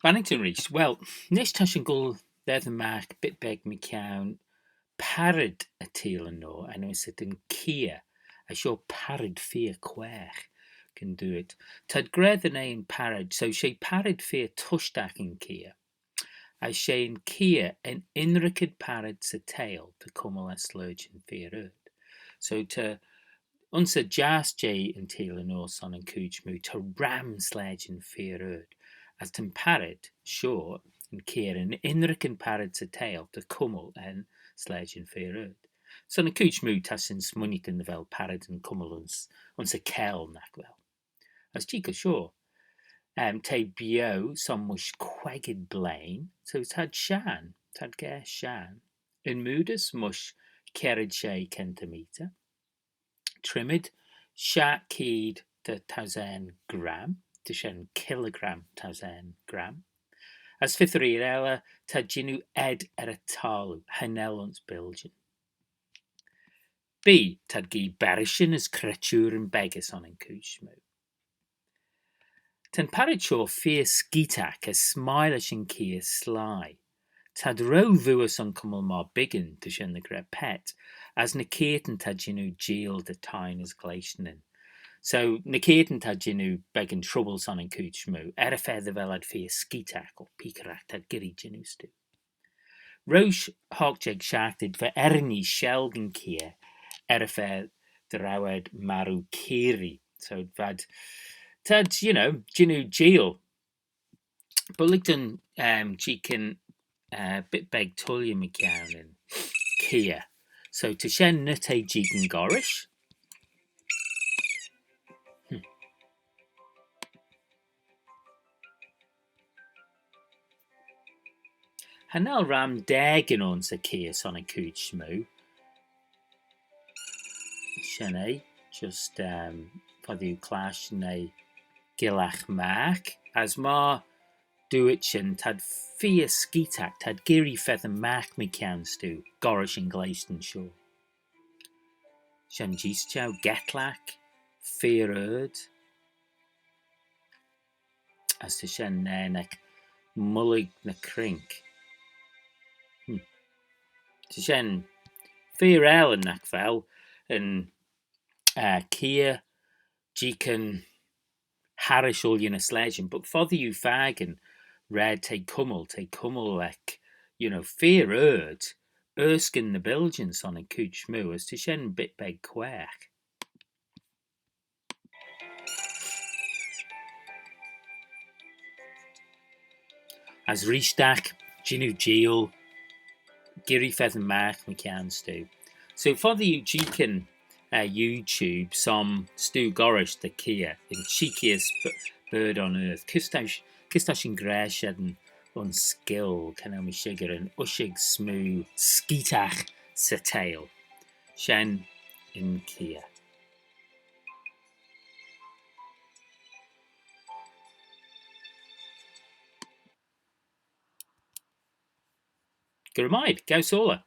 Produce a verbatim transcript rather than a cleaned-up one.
Bannaghtyn reesht. Well, nish ta shin goll dy vel magh bit beg mychione parrad y Teelan Noa, enmyssit yn Keeyr, as shoh parrad feer quaagh, gyn dooyt. T'ad gra dy nee yn parrad, so she parrad feer tushtagh yn Keeyr, as she'n Keeyr yn ynrican parrad 'sy theihll ta cummal er sleityn feer ard. So ta, ayns y jiass jeh yn Teelan Noa son yn chooid smoo, ta ram sleityn feer ard, as ta'n parrad shoh, yn Keeyr, yn ynrican parrad 'sy theihll ta cummal er sleityn feer ard. Son yn chooid smoo ta shin smooinaghtyn dy vel parrad yn cummal ayns, ayns y cheyll, nagh vel. As jeeagh shoh, em, t'eh bio son mysh queigad blein, so t'ad shenn, t'ad gaase shenn. Yn moodys mysh kiarad shey centimeter. Trimmid shiaght keead dy thousane gram, ta shen kilogram, thousane gram. As fys reesht elley, t'ad jannoo edd er y thalloo, cha nel ayns biljyn. Bee, t'ad gee berrishyn as cretooryn beggey son yn chooid smoo. Ta'n parrad shoh feer skeetagh as s'mie lesh yn Keeyr sleih. T'ad ro vooar son cummal myr biggin, ta shen dy ghra pet, as ny keayrtyn t'ad jannoo jeeyl dy thieyn as gleashtanyn. So ny keayrtyn t'ad jannoo beggan trubbyl son yn chooid smoo, er y fa dy vel ad feer skeetagh or peekeragh, t'ad geearree jannoo stoo. Roish hoght jeig shiaghtit va eirinee shelg yn Keeyr er y fa dy row ad marroo keearree. So v'ad, t'ad, you know, jannoo jeeyl. But lhig dooin, um, jeeaghyn, uh, bit beg tooilley mychione yn Keeyr. So ta shen ny t'eh jeeaghyn goll rish. Hmm. Cha nel ram daaghyn ayns y Keeyr son yn chooid smoo. Shen eh, just, um, foddee oo clashtyn eh gyllagh magh. As myr dooyrt shin, t'ad feer skeetagh, t'ad geearree feddyn magh mychione stoo, goll rish yn gleashtan shoh. Shen jees jeu, getlagh, feer ard. As ta shen nanak mullagh ny croink. Hmm. Ta shen feer aalin, nagh vel, yn, uh, Keeyr, jeeaghyn harrish ooilley ny sleityn, but foddee oo fakin raad t'eh cummal, t'eh cummal ec, you know, feer ard, erskyn ny biljyn son yn chooid smoo, as ta shen bit beg quaagh. As reesht, jannoo jeeyl, geearree feddyn magh mychione stoo. So foddee oo jeeaghyn, uh, YouTube son stoo goll rish dy Keeyr, yn cheekiest b-, bird on earth. Kys ta sh-, kys ta shin gra shen ayns Gaelg, cha nel mee shickyr, yn ushag smoo skeetagh 'sy theihll. Shen yn Keeyr. Gura mie ayd, gow soylley.